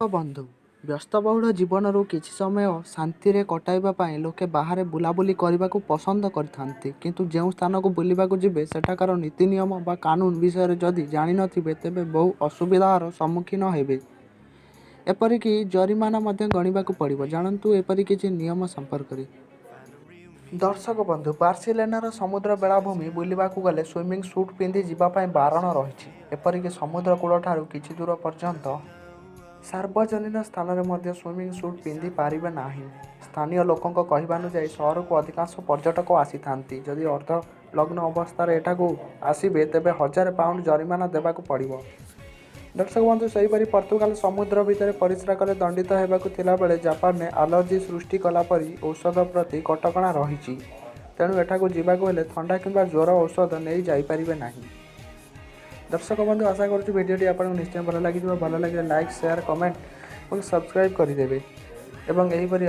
ବନ୍ଧୁ, ବ୍ୟସ୍ତବହୁଳ ଜୀବନରୁ କିଛି ସମୟ ଶାନ୍ତିରେ କଟାଇବା ପାଇଁ ଲୋକେ ବାହାରେ ବୁଲାବୁଲି କରିବାକୁ ପସନ୍ଦ କରିଥାନ୍ତି। କିନ୍ତୁ ଯେଉଁ ସ୍ଥାନକୁ ବୁଲିବାକୁ ଯିବେ ସେଠାକାର ନୀତିନିୟମ ବା କାନୁନ ବିଷୟରେ ଯଦି ଜାଣିନଥିବେ ତେବେ ବହୁ ଅସୁବିଧାର ସମ୍ମୁଖୀନ ହେବେ। ଏପରିକି ଜରିମାନା ମଧ୍ୟ ଗଣିବାକୁ ପଡ଼ିବ। ଜାଣନ୍ତୁ ଏପରି କିଛି ନିୟମ ସମ୍ପର୍କରେ। ଦର୍ଶକ ବନ୍ଧୁ, ବାର୍ସିଲୋନାର ସମୁଦ୍ର ବେଳାଭୂମି ବୁଲିବାକୁ ଗଲେ ସୁଇମିଂ ସୁଟ୍ ପିନ୍ଧି ଯିବା ପାଇଁ ବାରଣ ରହିଛି। ଏପରିକି ସମୁଦ୍ର କୂଳଠାରୁ କିଛି ଦୂର ପର୍ଯ୍ୟନ୍ତ ସାର୍ବଜନୀନ ସ୍ଥାନରେ ମଧ୍ୟ ସୁଇମିଂ ସୁଟ୍ ପିନ୍ଧି ପାରିବେ ନାହିଁ। ସ୍ଥାନୀୟ ଲୋକଙ୍କ କହିବାନୁଯାୟୀ, ସହରକୁ ଅଧିକାଂଶ ପର୍ଯ୍ୟଟକ ଆସିଥାନ୍ତି। ଯଦି ଅର୍ଦ୍ଧନଗ୍ନ ଅବସ୍ଥାରେ ଏଠାକୁ ଆସିବେ ତେବେ 1000 ପାଉଣ୍ଡ ଜରିମାନା ଦେବାକୁ ପଡ଼ିବ। ଦର୍ଶକ ବନ୍ଧୁ, ସେହିପରି ପର୍ତ୍ତୁଗାଲ ସମୁଦ୍ର ଭିତରେ ପରିସ୍ରା କଲେ ଦଣ୍ଡିତ ହେବାକୁ ଥିଲାବେଳେ ଜାପାନରେ ଆଲର୍ଜି ସୃଷ୍ଟି କଲାପରି ଔଷଧ ପ୍ରତି କଟକଣା ରହିଛି। ତେଣୁ ଏଠାକୁ ଯିବାକୁ ହେଲେ ଥଣ୍ଡା କିମ୍ବା ଜ୍ୱର ଔଷଧ ନେଇ ଯାଇପାରିବେ ନାହିଁ। ଦର୍ଶକ ବନ୍ଧୁ, ଆଶା କରୁଛୁ ଭିଡ଼ିଓଟି ଆପଣଙ୍କୁ ନିଶ୍ଚୟ ଭଲ ଲାଗିଥିବ। ଭଲ ଲାଗିଲେ ଲାଇକ୍, ସେୟାର, କମେଣ୍ଟ ଏବଂ ସବସ୍କ୍ରାଇବ୍ କରିଦେବେ ଏବଂ ଏହିପରି